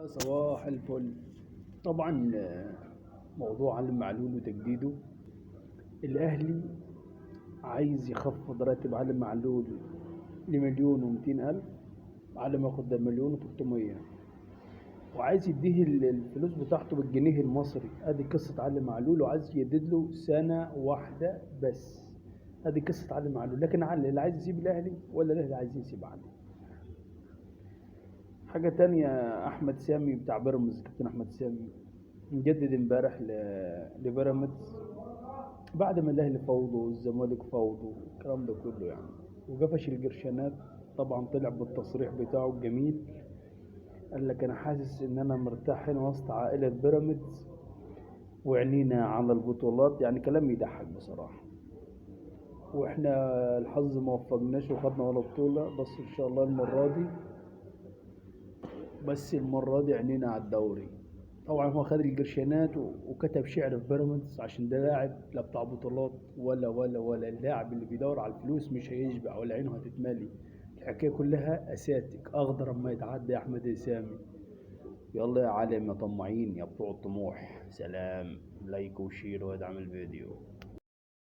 صباح الفل. طبعا موضوع علي معلول وتجديده، الاهلي عايز يخفض راتب علي معلول ل1,200,000، علي ما ياخد ده 1,300,000، وعايز يديه الفلوس بتاعته بالجنيه المصري. ادي قصة علي معلول، وعايز يجدد له سنة واحدة بس. ادي قصة علي معلول. لكن علي اللي عايز يسيب الاهلي ولا الاهلي عايز يسيب علي؟ حاجة تانية، أحمد سامي بتاع بيراميدز، كابتن أحمد سامي مجدد امبارح لبيراميدز بعد ما الأهلي فوضه والزمالك فوضه الكلام ده كله يعني، وقفش القرشانات. طبعا طلع بالتصريح بتاعه الجميل، قال لك أنا حاسس إن أنا مرتاح هنا وسط عائلة بيراميدز وعنينا على البطولات. يعني كلام يضحك بصراحة، وإحنا الحظ ما وفقناش وخدنا ولا بطولة، بس إن شاء الله المرة دي، بس المرة دي عينينا على الدوري. طبعا هو خد القرشينات وكتب شعر في بيراميدز، عشان ده لاعب لا بتاع بطولات ولا ولا ولا، اللاعب اللي بيدور على الفلوس مش هيشبع ولا عينه هتتملي. الحكاية كلها أساتك أخضر اما يتعدى يا أحمد سامي. يلا يا عالم يا طماعين يا بتوع الطموح، سلام، like و share وادعم الفيديو.